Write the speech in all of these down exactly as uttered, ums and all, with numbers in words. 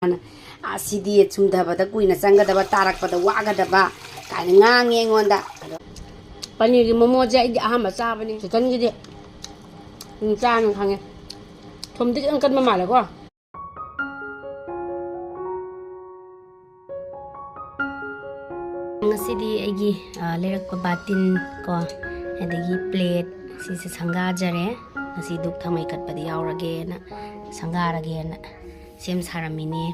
ꯃꯥꯅ, "ꯑꯁꯤꯗꯤ ꯆꯨꯝꯊꯕꯗ ꯀꯨꯏꯅ ꯆꯪꯒꯗꯕ, ꯇꯥꯔꯛꯄꯗ ꯋꯥꯒꯗꯕ" ꯀꯥꯏꯅ ꯉꯥꯡꯉꯦ ꯑꯩꯉꯣꯟꯗ꯫ ꯑꯗꯣ ꯄꯅꯤꯔꯒꯤ ꯃꯣꯃꯣꯁꯦ ꯑꯩꯗꯤ ꯑꯍꯥꯟꯕ ꯆꯥꯕꯅꯤ꯫ ꯆꯤꯛꯀꯟꯒꯤꯗꯤ ꯑꯗꯨꯝ ꯆꯥꯅ ꯈꯪꯉꯦ꯫ ꯊꯨꯝꯗꯤ ꯈꯤꯇꯪ ꯀꯟꯕ ꯃꯥꯜꯂꯦꯀꯣ꯫ ꯉꯁꯤꯗꯤ ꯑꯩꯒꯤ, ꯑ, ꯂꯩꯔꯛꯄ ꯕꯥꯇꯤꯟ ꯀꯣ, ꯑꯗꯒꯤ ꯄ꯭ꯂꯦꯠ, ꯁꯤꯁꯦ ꯁꯪꯒꯥꯖꯔꯦ꯫ ꯉꯁꯤ ꯙꯨꯛ ꯊꯥꯎꯃꯩ ꯀꯠꯄꯗ ꯌꯥꯎꯔꯒꯦꯅ, ꯁꯪꯒꯥꯔꯒꯦꯅ ꯁꯦꯝ ꯁꯥꯔꯝꯃꯤꯅꯦ꯫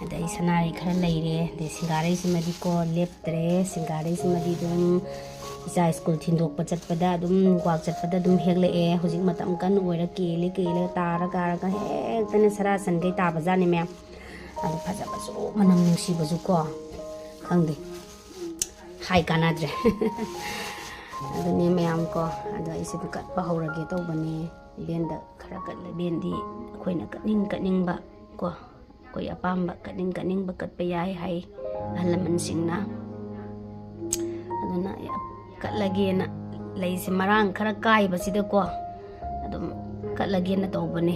ꯑꯗ ꯑꯩ ꯁꯅꯥꯔꯩ ꯈꯔ ꯂꯩꯔꯦ꯫ ꯑꯗꯩ ꯁꯤꯡꯒꯥꯔꯩꯁꯤꯃꯗꯤꯀꯣ ꯂꯦꯞꯇ꯭ꯔꯦ꯫ ꯁꯤꯡꯒꯥꯔꯩꯁꯤꯃꯗꯤ ꯑꯗꯨꯝ ꯏꯆꯥ ꯁ꯭ꯀꯨꯜ ꯊꯤꯟꯗꯣꯛꯄ ꯆꯠꯄꯗ ꯑꯗꯨꯝ, ꯋꯥꯛ ꯆꯠꯄꯗ ꯑꯗꯨꯝ ꯍꯦꯛꯂꯛꯑꯦ꯫ ꯍꯧꯖꯤꯛ ꯃꯇꯝ ꯀꯟꯅ ꯑꯣꯏꯔ ꯀꯦꯜꯂꯦ, ꯀꯦꯜꯂꯦ, ꯇꯥꯔ ꯀꯥꯔꯒ ꯍꯦꯛꯇꯅꯦ ꯁꯔꯥ ꯁꯟꯈꯩ ꯇꯥꯕꯖꯥꯠꯅꯦ ꯃꯌꯥꯝ꯫ ꯑꯗꯨ ꯐꯖꯕꯁꯨ, ꯃꯅꯝ ꯅꯨꯡꯁꯤꯕꯁꯨ ꯀꯣ, ꯈꯪꯗꯦ, ꯍꯥꯏ ꯀꯥꯟꯅꯗ꯭ꯔꯦ꯫ ꯑꯗꯨꯅꯦ ꯃꯌꯥꯝ ꯀꯣ, ꯑꯗꯣ ꯑꯩꯁꯤꯗ ꯀꯠꯄ ꯍꯧꯔꯒꯦ ꯇꯧꯕꯅꯦ꯫ ꯚꯦꯟꯗ ꯈꯔ ꯀꯠꯂꯦ꯫ ꯚꯦꯟꯗꯤ ꯑꯩꯈꯣꯏꯅ ꯀꯠꯅꯤꯡ ꯀꯠꯅꯤꯡꯕ ꯀꯣ, ꯑꯩꯈꯣꯏ ꯑꯄꯥꯝꯕ ꯀꯠꯅꯤꯡ ꯀꯠꯅꯤꯡꯕ ꯀꯠꯄ ꯌꯥꯏ ꯍꯥꯏ ꯑꯍꯜ ꯂꯃꯟꯁꯤꯡꯅ꯫ ꯑꯗꯨꯅ ꯀꯠꯂꯒꯦꯅ, ꯂꯩꯁꯦ ꯃꯔꯥꯡ ꯈꯔ ꯀꯥꯏꯕꯁꯤꯗꯀꯣ, ꯑꯗꯨꯝ ꯀꯠꯂꯒꯦꯅ ꯇꯧꯕꯅꯦ꯫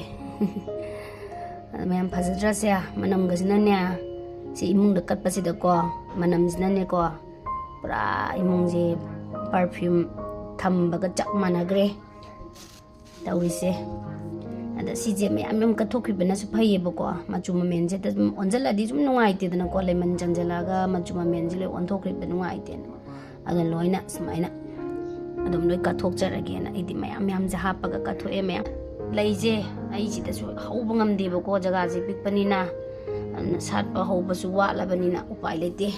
ꯑꯗꯨ ꯃꯌꯥꯝ ꯐꯖꯗ꯭ꯔꯁꯦ? ꯃꯅꯝꯒꯁꯤꯅꯅꯦ, ꯁꯤ ꯏꯃꯨꯡꯗ ꯀꯠꯄꯁꯤꯗꯀꯣ, ꯃꯅꯝꯁꯤꯅꯅꯦꯀꯣ, ꯄꯨꯔꯥ ꯏꯃꯨꯡꯁꯦ ꯄꯔꯐ꯭ꯌꯨꯝ ꯊꯝꯕꯒ ꯆꯞ ꯃꯥꯟꯅꯈ꯭ꯔꯦ ꯇꯧꯔꯤꯁꯦ꯫ ꯑꯗ ꯁꯤꯁꯦ ꯃꯌꯥꯝ ꯃꯌꯥꯝ ꯀꯠꯊꯣꯛꯈꯤꯕꯅꯁꯨ ꯐꯩꯌꯦꯕꯀꯣ꯫ ꯃꯆꯨ ꯃꯃꯦꯟꯁꯦ ꯑꯗꯨꯝ ꯑꯣꯟꯁꯤꯜꯂꯗꯤ ꯁꯨꯝ ꯅꯨꯡꯉꯥꯏꯇꯦꯗꯅꯀꯣ, ꯂꯦꯃꯟ ꯆꯪꯁꯤꯜꯂꯛꯑꯒ ꯃꯆꯨ ꯃꯃꯦꯟꯁꯦ ꯂꯣꯏ ꯑꯣꯟꯊꯣꯛꯈ꯭ꯔꯤꯕꯗ ꯅꯨꯡꯉꯥꯏꯇꯦꯅ꯫ ꯑꯗꯨꯅ ꯂꯣꯏꯅ ꯁꯨꯃꯥꯏꯅ ꯑꯗꯨꯝ ꯂꯣꯏ ꯀꯠꯊꯣꯛꯆꯔꯒꯦꯅ ꯑꯩꯗꯤ ꯃꯌꯥꯝ ꯃꯌꯥꯝꯁꯦ ꯍꯥꯞꯄꯒ ꯀꯠꯊꯣꯛꯑꯦ ꯃꯌꯥꯝ꯫ ꯂꯩꯁꯦ ꯑꯩꯁꯤꯗꯁꯨ ꯍꯧꯕ ꯉꯝꯗꯦꯕꯀꯣ, ꯖꯒꯥꯁꯦ ꯄꯤꯛꯄꯅꯤꯅ꯫ ꯑꯗꯨꯅ ꯁꯥꯠꯄ ꯍꯧꯕꯁꯨ ꯋꯥꯠꯂꯕꯅꯤꯅ ꯎꯄꯥꯏ ꯂꯩꯇꯦ꯫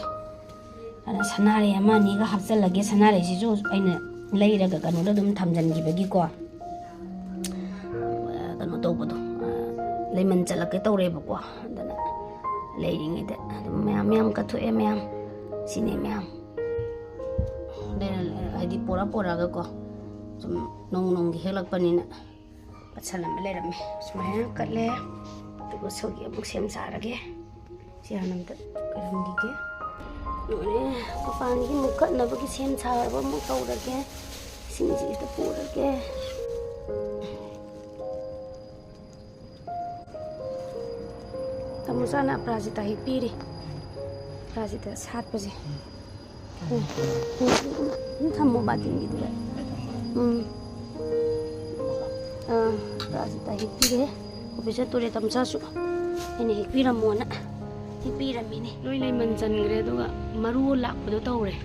ꯑꯗ ꯁꯅꯥꯔꯩ ꯑꯃ ꯑꯅꯤꯒ ꯍꯥꯞꯆꯜꯂꯒꯦ꯫ ꯁꯅꯥꯔꯩꯁꯤꯁꯨ ꯑꯩꯅ ꯂꯩꯔꯒ ꯀꯩꯅꯣꯗ ꯑꯗꯨꯝ ꯊꯝꯖꯤꯟꯈꯤꯕꯒꯤꯀꯣ, ꯀꯩꯅꯣ ꯇꯧꯕꯗꯣ, ꯂꯩꯃꯟ ꯆꯠꯂꯛꯀꯦ ꯇꯧꯔꯦꯕꯀꯣ꯫ ꯑꯗꯨꯅ ꯂꯩꯔꯤꯉꯩꯗ ꯑꯗꯨꯝ ꯃꯌꯥꯝ ꯃꯌꯥꯝ ꯀꯠꯊꯣꯛꯑꯦ ꯃꯌꯥꯝ꯫ ꯁꯤꯅꯦ ꯃꯌꯥꯝ꯫ ꯂꯩꯔ ꯂꯩꯔ, ꯍꯥꯏꯗꯤ ꯄꯣꯔꯛ ꯄꯣꯔꯛꯑꯒꯀꯣ, ꯁꯨꯝ ꯅꯣꯡ ꯅꯣꯡꯒꯤ ꯍꯦꯛꯂꯛꯄꯅꯤꯅ ꯀꯠꯁꯜꯂꯝꯕ ꯂꯩꯔꯝꯃꯦ꯫ ꯁꯨꯃꯥꯏꯅ ꯀꯠꯂꯦ꯫ ꯑꯗꯨꯒ ꯁꯧꯒꯤ ꯑꯃꯨꯛ ꯁꯦꯝ ꯁꯥꯔꯒꯦ꯫ ꯁꯤ ꯍꯥꯟꯅ ꯑꯝꯇ ꯀꯠꯍꯟꯈꯤꯒꯦ꯫ ꯂꯣꯏꯔꯦ꯫ ꯃꯄꯥꯟꯒꯤ ꯑꯃꯨꯛ ꯀꯠꯅꯕꯒꯤ ꯁꯦꯝ ꯁꯥꯔꯕ ꯑꯃꯨꯛ ꯇꯧꯔꯒꯦ꯫ ꯏꯁꯤꯡꯁꯤꯗ ꯄꯨꯔꯒꯦ꯫ ꯇꯥꯃꯣ ꯆꯥꯅ ꯑꯄꯔꯥꯖꯤꯇꯥ ꯍꯦꯛ ꯄꯤꯔꯤ꯫ ꯑꯄꯔꯥꯖꯤꯇꯥ ꯁꯥꯠꯄꯁꯦ꯫ ꯎꯝ, ꯊꯝꯃꯣ ꯕꯥꯇꯤꯟꯒꯤꯗꯨꯗ꯫ ꯎꯝ꯫ ꯑꯥ, ꯑꯄꯔꯥꯖꯤꯇꯥ ꯍꯦꯛ ꯄꯤꯔꯦ꯫ ꯑꯣꯐꯤꯁ ꯆꯠꯇꯣꯔꯦ ꯇꯥꯃꯣ ꯆꯥꯁꯨ꯫ ꯑꯩꯅ ꯍꯦꯛ ꯄꯤꯔꯝꯃꯣꯅ ꯍꯦꯛ ꯄꯤꯔꯝꯃꯤꯅꯦ꯫ ꯂꯣꯏ ꯂꯩꯃꯟ ꯆꯟꯈ꯭ꯔꯦ, ꯑꯗꯨꯒ ꯃꯔꯨ ꯂꯥꯛꯄꯗꯣ ꯇꯧꯔꯦ꯫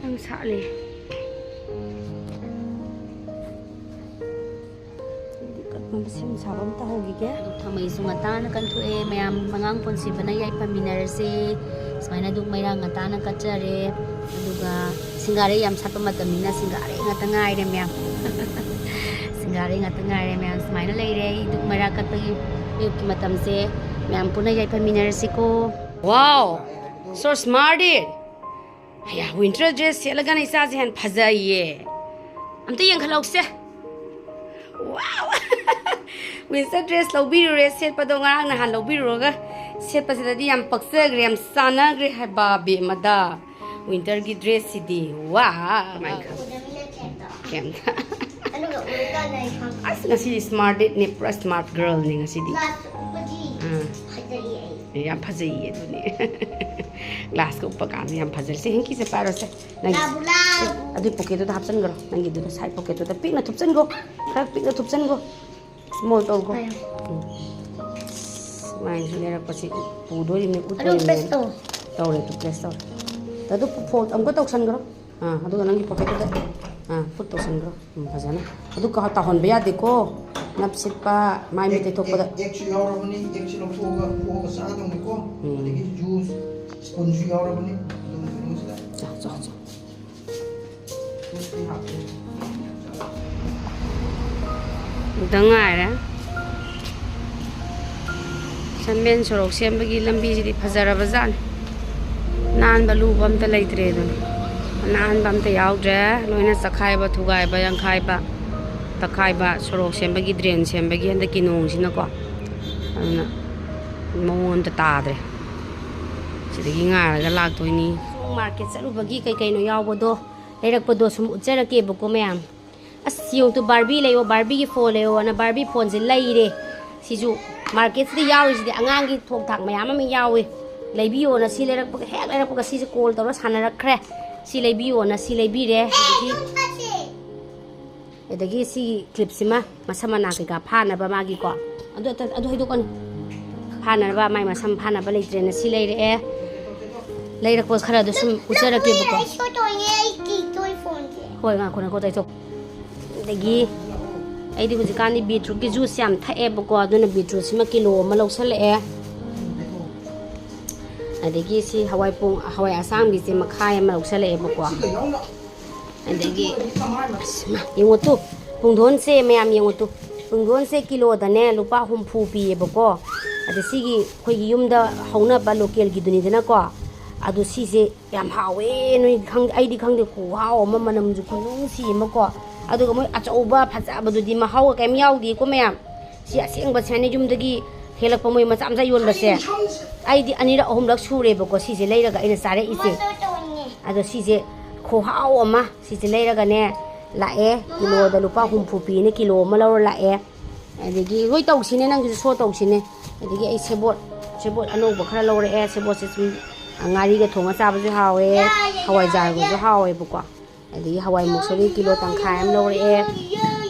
ꯌꯥꯝ ꯁꯥꯠꯂꯦ꯫ ꯑꯩꯗꯤ ꯀꯠꯄ ꯁꯦꯝ ꯁꯥꯕ ꯑꯝꯇ ꯍꯧꯈꯤꯒꯦ꯫ ꯊꯥꯡꯃꯩꯁꯨ ꯉꯟꯇꯥꯅ ꯀꯟꯊꯣꯛꯑꯦ꯫ ꯃꯌꯥꯝ ꯃꯉꯥꯡ ꯄꯨꯟꯁꯤꯕꯅ ꯌꯥꯏꯐꯃꯤꯟꯅꯔꯁꯦ꯫ ꯁꯨꯃꯥꯏꯅ ꯙꯨꯛ ꯃꯩꯔꯥ ꯉꯟꯇꯥꯅ ꯀꯠꯆꯔꯦ꯫ ꯑꯗꯨꯒ ꯁꯤꯡꯒꯥꯔꯩ ꯌꯥꯝ ꯁꯥꯠꯄ ꯃꯇꯝꯅꯤꯅ ꯁꯤꯡꯒꯥꯔꯩ ꯉꯥꯛꯇ ꯉꯥꯏꯔꯦ ꯃꯌꯥꯝ꯫ ꯁꯤꯡꯒꯥꯔꯩ ꯉꯥꯛꯇ ꯉꯥꯏꯔꯦ ꯃꯌꯥꯝ꯫ ꯁꯨꯃꯥꯏꯅ ꯂꯩꯔꯦ ꯑꯩ ꯙꯨꯛ ꯃꯩꯔꯥ ꯀꯠꯄꯒꯤ ꯑꯌꯨꯛꯀꯤ ꯃꯇꯝꯁꯦ꯫ ꯃꯌꯥꯝ ꯄꯨꯟꯅ ꯌꯥꯏꯐꯃꯤꯟꯅꯔꯁꯤꯀꯣ꯫ Wow, so smart it. ꯑꯌꯥ, winter dress ꯁꯦꯠꯂꯒꯅ ꯏꯆꯥꯁꯦ ꯍꯦꯟꯅ ꯐꯖꯩꯌꯦ꯫ ꯑꯝꯇ ꯌꯦꯡꯈꯠꯂꯧꯁꯦ꯫ Wow! Winter dress ꯂꯧꯕꯤꯔꯨꯔꯦ ꯁꯦꯠꯄꯗꯣ, ꯉꯔꯥꯡ ꯅꯍꯥꯟ ꯂꯧꯕꯤꯔꯨꯔꯒ ꯁꯦꯠꯄꯁꯤꯗꯗꯤ ꯌꯥꯝ ꯄꯛꯆꯈ꯭ꯔꯦ, ꯌꯥꯝ ꯆꯥꯟꯅꯈ꯭ꯔꯦ ꯍꯥꯏꯕ ꯕꯦꯝꯃꯗ꯫ Winterꯒꯤ dressꯁꯤꯗꯤ꯫ ꯋꯥ! ꯀꯃꯥꯏꯅ ꯈꯪ-, ꯎꯗꯕꯅꯤꯅ ꯊꯦꯠꯇꯣ꯫ ꯀꯩꯝꯇ꯫ ꯑꯗꯨꯒ ꯎꯔꯀꯥꯟꯗ ꯑꯩ ꯈꯪꯉꯦ꯫ ꯑꯁ, ꯉꯁꯤꯗꯤ smart ꯗꯦꯠꯅꯦ, ꯄꯨꯔꯥ smart girlꯅꯦ ꯉꯁꯤꯗꯤ꯫ ꯂꯥꯁ ꯎꯕꯗꯤ ꯑꯥ꯫ ꯐꯖꯩꯌꯦ ꯑꯩ꯫ ꯑꯦ, ꯌꯥꯝ ꯐꯖꯩꯌꯦ ꯑꯗꯨꯅꯦ꯫ Glassꯀ ꯎꯞꯄ ꯀꯥꯟꯗ ꯌꯥꯝ ꯐꯖꯔꯦ꯫ ꯁꯦ, hankyꯁꯦ ꯄꯥꯏꯔꯣꯁꯦ꯫ ꯅꯪꯒꯤ ꯂꯥꯕꯨ ꯂꯥꯕꯨ꯫ ꯑꯗꯨꯏ pocketꯇꯨꯗ ꯍꯥꯞꯆꯤꯟꯈ꯭ꯔꯣ꯫ ꯅꯪꯒꯤꯗꯨꯗ side pocketꯇꯨꯗ ꯄꯤꯛꯅ ꯊꯨꯞꯆꯟꯈꯣ꯫ ꯈꯔ ꯄꯤꯛꯅ ꯊꯨꯞꯆꯟꯈꯣ꯫ Small ꯇꯧꯈꯣ꯫ ꯄꯥꯏꯌꯣ꯫ ꯎꯝ꯫ ꯁꯨꯃꯥꯏꯅꯁꯨ ꯂꯩꯔꯛꯄꯁꯤ ꯄꯨꯗꯣꯔꯤꯕꯅꯤ, ꯑꯗꯨꯝ ꯎꯠꯇꯣꯔꯤꯕꯅꯤ꯫ Press ꯇꯧ꯫ ꯇꯧꯔꯦ, ꯑꯗꯨ press ꯇꯧꯔꯦ꯫ ꯑꯗꯨ fold ꯑꯃꯨꯛꯀ ꯇꯧꯁꯟꯈ꯭ꯔꯣ꯫ ꯑꯥ, ꯑꯗꯨꯒ ꯅꯪꯒꯤ pocketꯇꯨꯗ, ꯑꯥ, put ꯇꯧꯁꯟꯈ꯭ꯔꯣ꯫ ꯎꯝ, ꯐꯖꯅ꯫ ꯑꯗꯨ ꯀꯥ-, ꯇꯥꯍꯟꯕ ꯌꯥꯗꯦꯀꯣ꯫ ꯅꯞꯁꯤꯠꯄ, ꯃꯥꯏ ꯃꯤꯠ ꯇꯩꯊꯣꯛꯄꯗ꯫ Egg, egg, eggꯁꯨ ꯌꯥꯎꯔꯕꯅꯤ, eggꯁꯨ ꯂꯧꯊꯣꯛꯑꯒ ꯈꯣꯛꯑꯒ ꯆꯥꯒꯗꯧꯅꯤꯀꯣ꯫ ꯎꯝ꯫ ꯑꯗꯒꯤ juice, spoonꯁꯨ ꯌꯥꯎꯔꯕꯅꯤ꯫ ꯑꯗꯨꯝ ꯃꯅꯨꯡꯁꯤꯗ꯫ ꯆꯥꯎ, ꯆꯥꯎ, ꯆꯥꯎ꯫ Juiceꯇꯤ ꯍꯥꯞꯄꯦ꯫ ꯑꯝꯇ ꯉꯥꯏꯔꯦ꯫ ꯁꯟꯕꯦꯟ ꯁꯣꯔꯣꯛ ꯁꯦꯝꯕꯒꯤ ꯂꯝꯕꯤꯁꯤꯗꯤ ꯐꯖꯔꯕ ꯖꯥꯠꯅꯤ꯫ ꯅꯥꯟꯕ ꯂꯨꯕ ꯑꯝꯇ ꯂꯩꯇ꯭ꯔꯦ ꯑꯗꯨꯅꯤ꯫ ꯑꯅꯥꯟꯕ ꯑꯝꯇ ꯌꯥꯎꯗ꯭ꯔꯦ꯫ ꯂꯣꯏꯅ ꯆꯈꯥꯏꯕ, ꯊꯨꯒꯥꯏꯕ, ꯌꯥꯡꯈꯥꯏꯕ, ꯇꯛꯈꯥꯏꯕ, ꯁꯣꯔꯣꯛ ꯁꯦꯝꯕꯒꯤ, drain ꯁꯦꯝꯕꯒꯤ ꯍꯟꯗꯛꯀꯤ ꯅꯣꯡꯁꯤꯅꯀꯣ꯫ ꯑꯗꯨꯅ ꯃꯑꯣꯡ ꯑꯝꯇ ꯇꯥꯗ꯭ꯔꯦ꯫ ꯁꯤꯗꯒꯤ ꯉꯥꯏꯔꯒ ꯂꯥꯛꯇꯣꯏꯅꯤ꯫ ꯃꯥꯔꯀꯦꯠ ꯆꯠꯂꯨꯕꯒꯤ ꯀꯩ ꯀꯩꯅꯣ ꯌꯥꯎꯕꯗꯣ ꯂꯩꯔꯛꯄꯗꯣ ꯁꯨꯝ ꯎꯠꯆꯔꯛꯀꯦꯕꯀꯣ ꯃꯌꯥꯝ꯫ ꯑꯁ, ꯌꯦꯡꯉꯨ ꯇꯨ, ꯕꯥꯔꯕꯤ ꯂꯩꯌꯣ, ꯕꯥꯔꯕꯤꯒꯤ ꯐꯣꯟ ꯂꯩꯌꯣꯅ ꯕꯥꯔꯕꯤ ꯐꯣꯟꯁꯦ ꯂꯩꯔꯦ꯫ ꯁꯤꯁꯨ ꯃꯥꯔꯀꯦꯠꯁꯤꯗ ꯌꯥꯎꯔꯤꯁꯤꯗꯤ ꯑꯉꯥꯡꯒꯤ ꯊꯣꯛ ꯊꯥꯛ ꯃꯌꯥꯝ ꯑꯃ ꯌꯥꯎꯏ꯫ ꯂꯩꯕꯤꯌꯣꯅ ꯁꯤ ꯂꯩꯔꯛꯄꯒ, ꯍꯦꯛ ꯂꯩꯔꯛꯄꯒ ꯁꯤꯁꯦ ꯀꯣꯜ ꯇꯧꯔ ꯁꯥꯟꯅꯔꯛꯈ꯭ꯔꯦ꯫ ꯁꯤ ꯂꯩꯕꯤꯌꯣꯅ ꯁꯤ ꯂꯩꯕꯤꯔꯦ꯫ ꯑꯗꯒꯤ, ꯑꯗꯒꯤ ꯁꯤꯒꯤ ꯀ꯭ꯂꯤꯞꯁꯤꯃ, ꯃꯁꯝ ꯃꯅꯥ ꯀꯩꯀꯥ ꯐꯥꯅꯕ ꯃꯥꯒꯤꯀꯣ꯫ ꯑꯗꯨ ꯑꯇ-, ꯑꯗꯨ ꯍꯩꯗꯣꯛꯀꯅꯨ꯫ ꯐꯥꯅꯕ, ꯃꯥꯏ ꯃꯁꯝ ꯐꯥꯅꯕ ꯂꯩꯇ꯭ꯔꯦꯅ ꯁꯤ ꯂꯩꯔꯛꯑꯦ꯫ ꯂꯩꯔꯛꯄ ꯈꯔꯗꯣ ꯁꯨꯝ ꯎꯠꯆꯔꯛꯀꯦꯕꯀꯣ꯫ ꯑꯩ ꯁꯣꯏ ꯇꯧꯔꯤꯅꯦ, ꯑꯩ ꯀꯤꯗꯣꯏ ꯐꯣꯟꯁꯦ꯫ ꯍꯣꯏ, ꯉꯥꯏꯈꯣ, ꯉꯥꯏꯈꯣ, ꯇꯩꯊꯣꯛ꯫ ꯑꯗꯒꯤ ꯑꯩꯗꯤ ꯍꯧꯖꯤꯛꯀꯥꯟꯗꯤ ꯕꯤꯠꯔꯨꯠꯀꯤ ꯖꯨꯁ ꯌꯥꯝ ꯊꯛꯑꯦꯕꯀꯣ, ꯑꯗꯨꯅ ꯕꯤꯠꯔꯨꯠꯁꯤꯃ ꯀꯤꯂꯣ ꯑꯃ ꯂꯧꯁꯜꯂꯛꯑꯦ꯫ ꯑꯗꯒꯤ ꯁꯤ ꯍꯋꯥꯏ ꯄꯣꯡ-, ꯍꯋꯥꯏ ꯑꯁꯥꯡꯕꯤꯁꯦ ꯃꯈꯥꯏ ꯑꯃ ꯂꯧꯁꯜꯂꯛꯑꯦꯕꯀꯣ꯫ ꯑꯗꯒꯤ, ꯑꯁ, ꯃꯥ, ꯌꯦꯡꯉꯨ ꯇꯨ, ꯄꯨꯡꯗꯣꯟꯁꯦ ꯃꯌꯥꯝ ꯌꯦꯡꯉꯨ ꯇꯨ, ꯄꯨꯡꯗꯣꯟꯁꯦ ꯀꯤꯂꯣꯗꯅꯦ ꯂꯨꯄꯥ ꯍꯨꯝꯐꯨ ꯄꯤꯌꯦꯕꯀꯣ꯫ ꯑꯗ ꯁꯤꯒꯤ ꯑꯩꯈꯣꯏꯒꯤ ꯌꯨꯝꯗ ꯍꯧꯅꯕ ꯂꯣꯀꯦꯜꯒꯤꯗꯨꯅꯤꯗꯅꯀꯣ꯫ ꯑꯗꯣ ꯁꯤꯁꯦ ꯌꯥꯝ ꯍꯥꯎꯋꯦ, ꯅꯣꯏ ꯈꯪꯗꯦ, ꯑꯩꯗꯤ ꯈꯪꯗꯦ, ꯈꯨꯍꯥꯎ ꯑꯃ, ꯃꯅꯝꯁꯨ ꯈꯨꯅꯨꯡꯁꯤ ꯑꯃꯀꯣ꯫ ꯑꯗꯨꯒ ꯃꯣꯏ ꯑꯆꯧꯕ ꯐꯖꯕꯗꯨꯗꯤ ꯃꯍꯥꯎꯒ ꯀꯩꯝ ꯌꯥꯎꯗꯦꯀꯣ ꯃꯌꯥꯝ꯫ ꯁꯤ ꯑꯁꯦꯡꯕ ꯁꯨꯃꯥꯏꯅ ꯌꯨꯝꯗꯒꯤ ꯍꯦꯛꯂꯛꯄ ꯃꯣꯏ ꯃꯆꯥ ꯃꯆꯥ ꯌꯣꯟꯕꯁꯦ, ꯑꯩꯗꯤ ꯑꯅꯤꯔꯛ ꯑꯍꯨꯝꯂꯛ ꯁꯨꯔꯦꯕꯀꯣ ꯁꯤꯁꯦ ꯂꯩꯔꯒ ꯑꯩꯅ ꯆꯥꯔꯛꯏꯁꯦ꯫ ꯑꯗꯣ ꯁꯤꯁꯦ ꯈꯨꯍꯥꯎ ꯑꯃ, ꯁꯤꯁꯦ ꯂꯩꯔꯒꯅꯦ ꯂꯥꯛꯑꯦ, ꯀꯤꯂꯣꯗ ꯂꯨꯄꯥ ꯍꯨꯝꯐꯨ ꯄꯤꯅ ꯀꯤꯂꯣ ꯑꯃ ꯂꯧꯔ ꯂꯥꯛꯑꯦ꯫ ꯑꯗꯒꯤ ꯍꯣꯏ ꯇꯧꯁꯤꯅꯦ, ꯅꯪꯒꯤꯁꯨ ꯁꯣ ꯇꯧꯁꯤꯅꯦ꯫ ꯑꯗꯒꯤ ꯑꯩ ꯁꯦꯕꯣꯠ, ꯁꯦꯕꯣꯠ ꯑꯅꯧꯕ ꯈꯔ ꯂꯧꯔꯛꯑꯦ꯫ ꯁꯦꯕꯣꯠꯁꯦ ꯁꯨꯝ ꯉꯥꯔꯤꯒ ꯊꯣꯡꯉ ꯆꯥꯕꯁꯨ ꯍꯥꯎꯋꯦ, ꯍꯋꯥꯏꯖꯥꯔꯒꯁꯨ ꯍꯥꯎꯋꯦꯕꯀꯣ꯫ ꯑꯗꯒꯤ ꯍꯋꯥꯏ ꯃꯨꯛꯁꯣꯔꯤ ꯀꯤꯂꯣ ꯇꯪꯈꯥꯏ ꯑꯃ ꯂꯧꯔꯛꯑꯦ꯫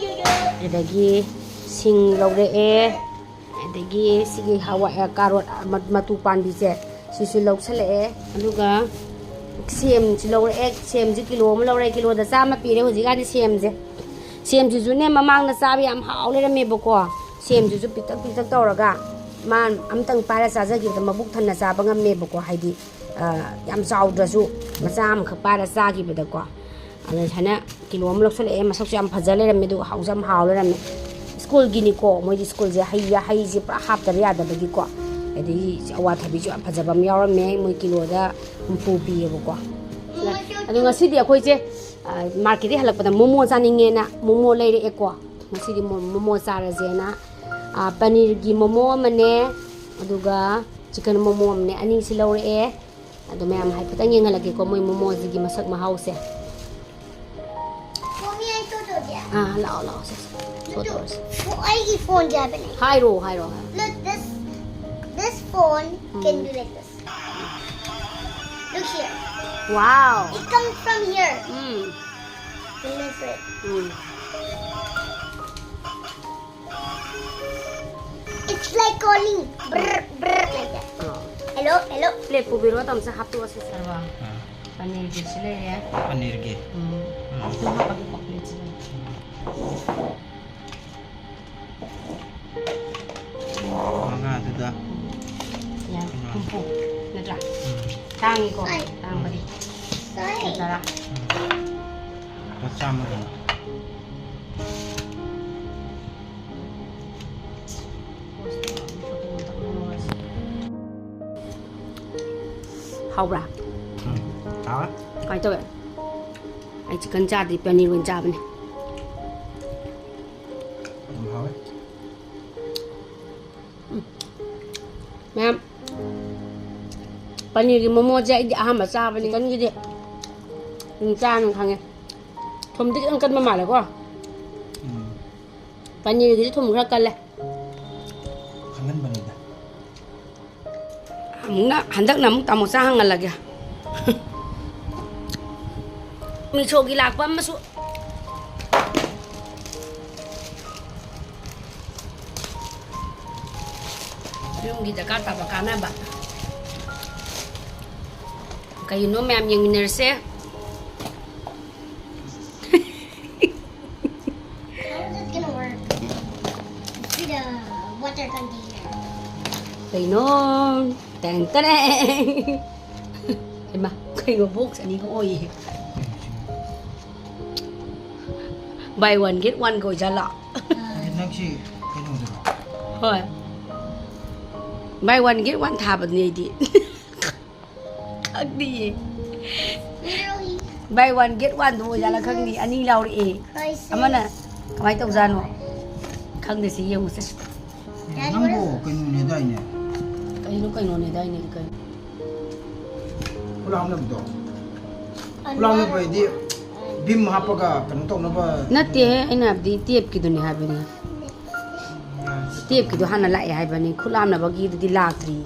ꯑꯗꯒꯤ ꯁꯤꯡ ꯂꯧꯔꯛꯑꯦ꯫ ꯑꯗꯒꯤ ꯁꯤꯒꯤ ꯍꯋꯥꯏ, ꯑ, ꯀꯥꯔꯣꯠ ꯃ-, ꯃꯇꯨ ꯄꯥꯟꯕꯤꯁꯦ, ꯁꯤꯁꯨ ꯂꯧꯁꯜꯂꯛꯑꯦ꯫ ꯑꯗꯨꯒ ꯁꯦꯝꯁꯨ ꯂꯧꯔꯛꯑꯦ꯫ ꯁꯦꯝꯁꯦ ꯀꯤꯂꯣ ꯑꯃ ꯂꯧꯔꯛꯑꯦ꯫ ꯀꯤꯂꯣꯗ ꯆꯥꯝꯃ ꯄꯤꯔꯦ ꯍꯧꯖꯤꯛꯀꯥꯟꯗꯤ ꯁꯦꯝꯁꯦ꯫ ꯁꯦꯝꯁꯤꯁꯨꯅꯦ ꯃꯃꯥꯡꯗ ꯆꯥꯕ ꯌꯥꯝ ꯍꯥꯎ ꯂꯩꯔꯝꯃꯦꯕꯀꯣ꯫ ꯁꯦꯝꯁꯤꯁꯨ ꯄꯤꯛꯇꯛ ꯄꯤꯛꯇꯛ ꯇꯧꯔꯒ ꯃꯥ ꯑꯝꯇꯪ ꯄꯥꯏꯔ ꯆꯥꯖꯈꯤꯕꯗ ꯃꯕꯨꯛ ꯊꯟꯅ ꯆꯥꯕ ꯉꯝꯃꯦꯕꯀꯣ꯫ ꯍꯥꯏꯗꯤ, ꯑ, ꯌꯥꯝ ꯆꯥꯎꯗ꯭ꯔꯁꯨ ꯃꯆꯥ ꯑꯃꯈꯛ ꯄꯥꯏꯔ ꯆꯥꯈꯤꯕꯗꯀꯣ꯫ ꯑꯗ ꯁꯨꯃꯥꯏꯅ ꯀꯤꯂꯣ ꯑꯃ ꯂꯧꯁꯜꯂꯛꯑꯦ꯫ ꯃꯁꯛꯁꯨ ꯌꯥꯝ ꯐꯖ ꯂꯩꯔꯝꯃꯦ, ꯑꯗꯨꯒ ꯍꯥꯎꯁꯨ ꯌꯥꯝ ꯍꯥꯎ ꯂꯩꯔꯝꯃꯦ꯫ ꯁ꯭ꯀꯨꯜꯒꯤꯅꯤꯀꯣ, ꯃꯣꯏꯗꯤ ꯁ꯭ꯀꯨꯜꯁꯦ ꯍꯩ, ꯍꯩꯁꯦ ꯄꯨꯔꯥ ꯍꯥꯞꯇꯕ ꯌꯥꯗꯕꯒꯤꯀꯣ꯫ ꯑꯗꯒꯤ ꯑꯋꯥꯊꯕꯤꯁꯨ ꯌꯥꯝ ꯐꯖꯕ ꯑꯃ ꯌꯥꯎꯔꯝꯃꯦ, ꯃꯣꯏ ꯀꯤꯂꯣꯗ ꯍꯨꯝꯐꯨ ꯄꯤꯌꯦꯕꯀꯣ꯫ ꯑꯗꯣ ꯉꯁꯤꯗꯤ ꯑꯩꯈꯣꯏꯁꯦ, ꯑ, ꯃꯥꯔꯀꯦꯠꯇꯒꯤ ꯍꯜꯂꯛꯄꯗ ꯃꯣꯃꯣ ꯆꯥꯅꯤꯡꯉꯦꯅ ꯃꯣꯃꯣ ꯂꯩꯔꯛꯑꯦꯀꯣ꯫ ꯉꯁꯤꯗꯤ ꯃꯣ-, ꯃꯣꯃꯣ ꯆꯥꯔꯁꯦꯅ, ꯑ, ꯄꯅꯤꯔꯒꯤ ꯃꯣꯃꯣ ꯑꯃꯅꯦ, ꯑꯗꯨꯒ ꯆꯤꯀꯟ ꯃꯣꯃꯣ ꯑꯃꯅꯦ, ꯑꯅꯤꯁꯤ ꯂꯧꯔꯛꯑꯦ꯫ ꯑꯗꯣ ꯃꯌꯥꯝ ꯍꯥꯏꯐꯦꯠꯇꯪ ꯌꯦꯡꯍꯜꯂꯛꯀꯦꯀꯣ, ꯃꯣꯏ ꯃꯣꯃꯣꯁꯤꯒꯤ ꯃꯁꯛ ꯃꯍꯥꯎꯁꯦ꯫ ꯃꯣꯃꯤ, ꯑꯩ ꯇꯣꯠꯇꯣꯏꯁꯦ꯫ ꯑꯥ, ꯂꯥꯛꯑꯣ, ꯂꯥꯛꯑꯣ, ꯁꯦ, ꯁꯦ, ꯁꯣ ꯇꯧꯔꯁꯤ꯫ ꯑꯩꯒꯤ ꯐꯣꯟꯁꯦ ꯍꯥꯏꯕꯅꯦ꯫ ꯍꯥꯏꯔꯣ, ꯍꯥꯏꯔꯣ, ꯍꯥꯏꯔꯣ꯫ Look, this, this phone can be like this. Look here. Wow. It comes from here. Um. Let me see. Um. It's like calling. Brr, brr, like that. ꯑꯣ꯫ Hello, hello. ꯄ꯭ꯂꯦꯠ ꯄꯨꯕꯤꯔꯣ, ꯇꯝꯆꯥ, ꯍꯥꯞꯇꯣꯛꯑꯁꯤ꯫ ꯁꯔꯕꯥ꯫ ꯑꯥ꯫ ꯄꯅꯤꯔꯒꯤꯁꯨ ꯂꯩꯔꯦ꯫ ꯄꯅꯤꯔꯒꯤ꯫ ꯎꯝ꯫ ꯎꯝ꯫ ꯑꯗꯨꯝ ꯍꯥꯞꯄꯒꯦꯀꯣ, ꯄ꯭ꯂꯦꯠꯁꯤꯗ꯫ ꯃꯉꯥꯗꯨꯗ꯫ ꯌꯥꯝ ꯀꯩꯅꯣ꯫ ꯍꯨꯝꯐꯨ ꯅꯠꯇ꯭ꯔꯥ? ꯎꯝ꯫ ꯇꯥꯡꯉꯤꯀꯣ? ꯍꯣꯏ꯫ ꯇꯥꯡꯕꯗꯤ꯫ ꯍꯣꯏ꯫ ꯇꯔꯥ꯫ ꯎꯝ꯫ ꯂꯨꯄꯥ ꯆꯥꯝꯃꯒꯨꯝꯕ꯫ ꯍꯥꯎꯕ꯭ꯔꯥ? ꯎꯝ꯫ ꯍꯥꯎꯋꯦ꯫ ꯀꯃꯥꯏꯅ ꯇꯧꯋꯦ? ꯑꯩ ꯆꯤꯛꯀꯟ ꯆꯥꯗꯦ, ꯄꯅꯤꯔ ꯑꯣꯏꯅ ꯆꯥꯕꯅꯦ꯫ ꯌꯥꯝ ꯍꯥꯎꯋꯦ꯫ ꯎꯝ꯫ ꯃꯌꯥꯝ, ꯄꯅꯤꯔꯒꯤ ꯃꯣꯃꯣꯁꯦ ꯑꯩꯗꯤ ꯑꯍꯥꯟꯕ ꯆꯥꯕꯅꯤ꯫ ꯆꯤꯛꯀꯟꯒꯤꯗꯤ ꯑꯗꯨꯝ ꯆꯥꯅ ꯈꯪꯉꯦ꯫ ꯊꯨꯝꯗꯤ ꯈꯤꯇꯪ ꯀꯟꯕ ꯃꯥꯜꯂꯦꯀꯣ? ꯎꯝ꯫ ꯄꯅꯤꯔꯒꯤꯗꯤ ꯊꯨꯝ ꯈꯔ ꯀꯜꯂꯦ꯫ ꯈꯪꯍꯟꯕꯅꯤꯗ꯫ ꯑꯃꯨꯛꯅ, ꯍꯟꯗꯛꯅ ꯑꯃꯨꯛ ꯇꯥꯃꯣꯆꯥ ꯍꯪꯍꯜꯂꯒꯦ꯫ ꯃꯤꯁꯣꯒꯤ ꯂꯥꯛꯄ ꯑꯃꯁꯨ꯫ ꯌꯨꯝꯒꯤ ꯗꯔꯀꯥꯔ ꯇꯥꯕ ꯀꯥꯟꯅꯕ꯫ ꯀꯩꯅꯣ ꯃꯌꯥꯝ ꯌꯦꯡꯃꯤꯟꯅꯔꯁꯦ꯫ How is it gonna work? It's with a water container. ꯀꯩꯅꯣ? ꯇꯦꯡ ꯇꯔꯦꯡ! ꯍꯩꯃꯥ, ꯀꯩꯅꯣ box ꯑꯅꯤꯒ ꯑꯣꯏꯌꯦ? Buy one get one ꯒ ꯑꯣꯏꯖꯥꯠꯂꯣ? ꯑꯦ, ꯅꯪꯁꯤ ꯀꯩꯅꯣꯗꯨꯔꯣ? ꯍꯣꯏ꯫ Buy one get one ꯊꯥꯕꯅꯦ ꯑꯩꯗꯤ꯫ ꯈꯪꯗꯤꯌꯦ꯫ Literally. Buy one get one ꯗꯣ ꯑꯣꯏꯖꯥꯠꯂ ꯈꯪꯗꯦ, ꯑꯅꯤ ꯂꯥꯎꯔꯛꯑꯦ꯫ Prices. ꯑꯃꯅ ꯀꯃꯥꯏꯅ ꯇꯧꯖꯥꯠꯅꯣ? ꯈꯪꯗꯦ, ꯁꯤ ꯌꯦꯡꯉꯨꯁꯦ꯫ ꯑꯦ, ꯅꯪꯕꯨ ꯀꯩꯅꯣꯅꯦꯗꯥꯏꯅꯦ? ꯀꯩꯅꯣ ꯀꯩꯅꯣꯅꯦꯗꯥꯏꯅꯦꯗꯤ ꯀꯩꯅꯣ? ꯈꯨꯂꯥꯡꯅꯕꯗꯣ? ꯈꯨꯂꯥꯡꯅꯕ ꯍꯥꯏꯗꯤ ꯚꯤꯝ ꯍꯥꯞꯄꯒ ꯀꯩꯅꯣ ꯇꯧꯅꯕ? ꯅꯠꯇꯦꯍꯦ, ꯑꯩꯅ ꯍꯥꯏꯕꯗꯤ ꯇꯦꯞꯀꯤꯗꯨꯅꯦ ꯍꯥꯏꯕꯅꯤ꯫ ꯇꯦꯞꯀꯤꯗꯣ ꯍꯥꯟꯅ ꯂꯥꯛꯑꯦ ꯍꯥꯏꯕꯅꯤ, ꯈꯨꯠ ꯍꯥꯝꯅꯕꯒꯤꯗꯨꯗꯤ ꯂꯥꯛꯇ꯭ꯔꯤ꯫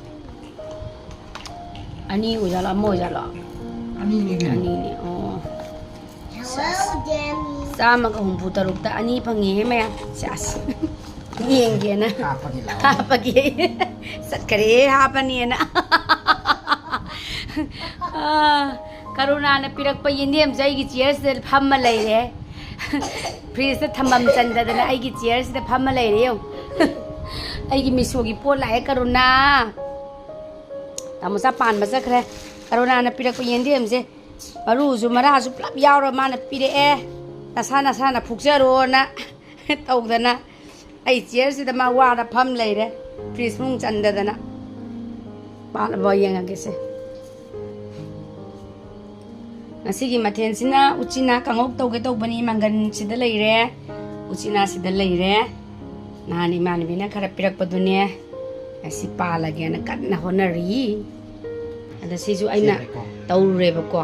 ꯑꯅꯤ ꯑꯣꯏꯖꯥꯠꯂꯣ, ꯑꯃ ꯑꯣꯏꯖꯥꯠꯂꯣ? ꯑꯅꯤꯅꯤ ꯀꯩꯅꯣ꯫ ꯑꯅꯤꯅꯦ꯫ ꯑꯣ꯫ Hello, Demi. ꯆꯥꯝꯃꯒ ꯍꯨꯝꯐꯨ ꯇꯔꯨꯛꯇ ꯑꯅꯤ ꯐꯪꯉꯦꯍꯦ ꯃꯌꯥꯝ꯫ ꯁꯦꯁ꯫ ꯌꯦꯡꯒꯦꯅ꯫ ꯍꯥꯞꯄꯒꯤ ꯂꯥꯛꯑꯣ꯫ ꯍꯥꯞꯄꯒꯦ꯫ ꯆꯠꯈꯔꯦ ꯍꯥꯞꯄꯅꯦꯅ꯫ ꯑꯥ, ꯀꯔꯨꯅꯥꯅ ꯄꯤꯔꯛꯄ ꯌꯦꯟꯗꯦꯝꯁꯦ ꯑꯩꯒꯤ ꯆꯤꯌꯔꯁꯤꯗ ꯐꯝꯃ ꯂꯩꯔꯦ꯫ ꯐ꯭ꯔꯤꯖꯇ ꯊꯝꯐꯝ ꯆꯟꯗꯗꯅ ꯑꯩꯒꯤ ꯆꯤꯌꯔꯁꯤꯗ ꯐꯝꯃ ꯂꯩꯔꯦ ꯌꯦꯡꯉꯨ꯫ ꯑꯩꯒꯤ ꯃꯤꯁꯣꯒꯤ ꯄꯣꯠ ꯂꯥꯛꯑꯦ ꯀꯔꯨꯅꯥ꯫ ꯇꯥꯃꯣꯆꯥ ꯄꯥꯟꯕ ꯆꯠꯈ꯭ꯔꯦ꯫ ꯀꯔꯨꯅꯥꯅ ꯄꯤꯔꯛꯄ ꯌꯦꯟꯗꯦꯝꯁꯦ ꯃꯔꯨꯁꯨ ꯃꯔꯥꯁꯨ ꯄꯨꯂꯞ ꯌꯥꯎꯔ ꯃꯥꯅ ꯄꯤꯔꯛꯑꯦ꯫ ꯅꯁꯥ ꯅꯁꯥꯅ ꯐꯨꯛꯆꯔꯣꯅ ꯇꯧꯗꯅ ꯑꯩ ꯆꯤꯌꯔꯁꯤꯗ ꯃꯥ ꯋꯥꯅ ꯐꯝ ꯂꯩꯔꯦ꯫ ꯐ꯭ꯔꯤꯖ ꯃꯅꯨꯡ ꯆꯟꯗꯗꯅ꯫ ꯄꯥꯜꯂꯕ ꯌꯦꯡꯉꯒꯦꯁꯦ꯫ ꯉꯁꯤꯒꯤ ꯃꯊꯦꯜꯁꯤꯅ ꯎꯆꯤꯅꯥ ꯀꯥꯡꯉꯧ ꯇꯧꯒꯦ ꯇꯧꯕꯅꯤ꯫ ꯃꯪꯒꯟꯁꯤꯗ ꯂꯩꯔꯦ, ꯎꯆꯤꯅꯥꯁꯤꯗ ꯂꯩꯔꯦ꯫ ꯅꯍꯥꯟ ꯏꯃꯥꯟꯅꯕꯤꯅ ꯈꯔ ꯄꯤꯔꯛꯄꯗꯨꯅꯦ꯫ ꯑꯁꯤ ꯄꯥꯜꯂꯒꯦꯅ ꯀꯟꯅ ꯍꯣꯠꯅꯔꯤ꯫ ꯑꯗ ꯁꯤꯁꯨ ꯑꯩꯅ ꯁꯦꯝꯃꯦꯀꯣ꯫ ꯇꯧꯔꯨꯔꯦꯕꯀꯣ꯫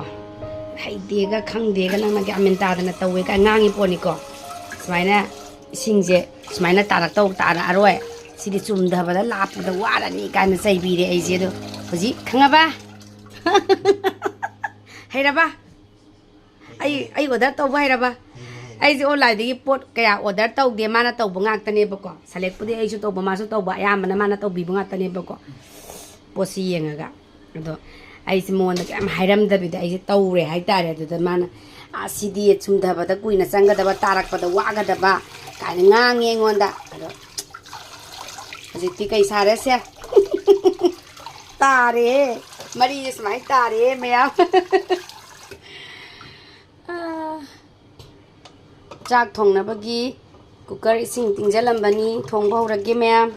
ꯍꯩꯇꯦꯒ ꯈꯪꯗꯦꯒ ꯅꯪꯅ ꯒ꯭ꯌꯥꯟ ꯃꯦꯟ ꯇꯥꯗꯅ ꯇꯧꯋꯦ ꯀꯥꯏ ꯉꯥꯡꯉꯤ ꯄꯣꯠꯅꯤꯀꯣ꯫ ꯁꯨꯃꯥꯏꯅ ꯏꯁꯤꯡꯁꯦ ꯁꯨꯃꯥꯏꯅ ꯇꯥꯔꯛꯇꯧ ꯇꯥꯔꯛꯑꯔꯣꯏ꯫ ꯁꯤꯗꯤ ꯆꯨꯝꯊꯕꯗ ꯂꯥꯞꯄꯗ ꯋꯥꯔꯅꯤ ꯀꯥꯏꯅ ꯆꯩꯕꯤꯔꯦ ꯑꯩꯁꯦ꯫ ꯑꯗꯣ ꯍꯧꯖꯤꯛ ꯈꯪꯉꯕ? ꯍꯩꯔꯕ? ꯑꯩ ꯑꯩ ꯑꯣꯔꯗꯔ ꯇꯧꯕ ꯍꯩꯔꯕ? ꯑꯩꯁꯦ ꯑꯣꯟꯂꯥꯏꯟꯗꯒꯤ ꯄꯣꯠ ꯀꯌꯥ ꯑꯣꯔꯗꯔ ꯇꯧꯗꯦ, ꯃꯥꯅ ꯇꯧꯕ ꯉꯥꯛꯇꯅꯦꯕꯀꯣ꯫ ꯁꯦꯂꯦꯛꯄꯨꯗꯤ ꯑꯩꯁꯨ ꯇꯧꯕ, ꯃꯥꯁꯨ ꯇꯧꯕ, ꯑꯌꯥꯝꯕꯅ ꯃꯥꯅ ꯇꯧꯕꯤꯕ ꯉꯥꯛꯇꯅꯦꯕꯀꯣ꯫ ꯄꯣꯠꯁꯤ ꯌꯦꯡꯉꯒ꯫ ꯑꯗꯣ ꯑꯩꯁꯦ ꯃꯉꯣꯟꯗ ꯀꯌꯥꯝ ꯍꯥꯏꯔꯝꯗꯕꯤꯗ ꯑꯩꯁꯦ ꯇꯧꯔꯦ ꯍꯥꯏꯇꯥꯔꯦ꯫ ꯑꯗꯨꯗ ꯃꯥꯅ "ꯑꯁ, ꯁꯤꯗꯤ ꯆꯨꯝꯊꯕꯗ ꯀꯨꯏꯅ ꯆꯪꯒꯗꯕ, ꯇꯥꯔꯛꯄꯗ ꯋꯥꯒꯗꯕ" ꯀꯥꯏꯅ ꯉꯥꯡꯉꯦ ꯑꯩꯉꯣꯟꯗ꯫ ꯑꯗꯣ ꯍꯧꯖꯤꯛꯇꯤ ꯀꯩ ꯁꯥꯔꯦ ꯁꯦ? ꯇꯥꯔꯦ꯫ ꯃꯔꯤꯁꯦ ꯁꯨꯃꯥꯏꯅ ꯇꯥꯔꯦ ꯃꯌꯥꯝ꯫ ꯑꯥ꯫ ꯆꯥꯛ ꯊꯣꯡꯅꯕꯒꯤ ꯀꯨꯀꯔ ꯏꯁꯤꯡ ꯇꯤꯡꯖꯜꯂꯝꯕꯅꯤ꯫ ꯊꯣꯡꯕ ꯍꯧꯔꯒꯦ ꯃꯌꯥꯝ꯫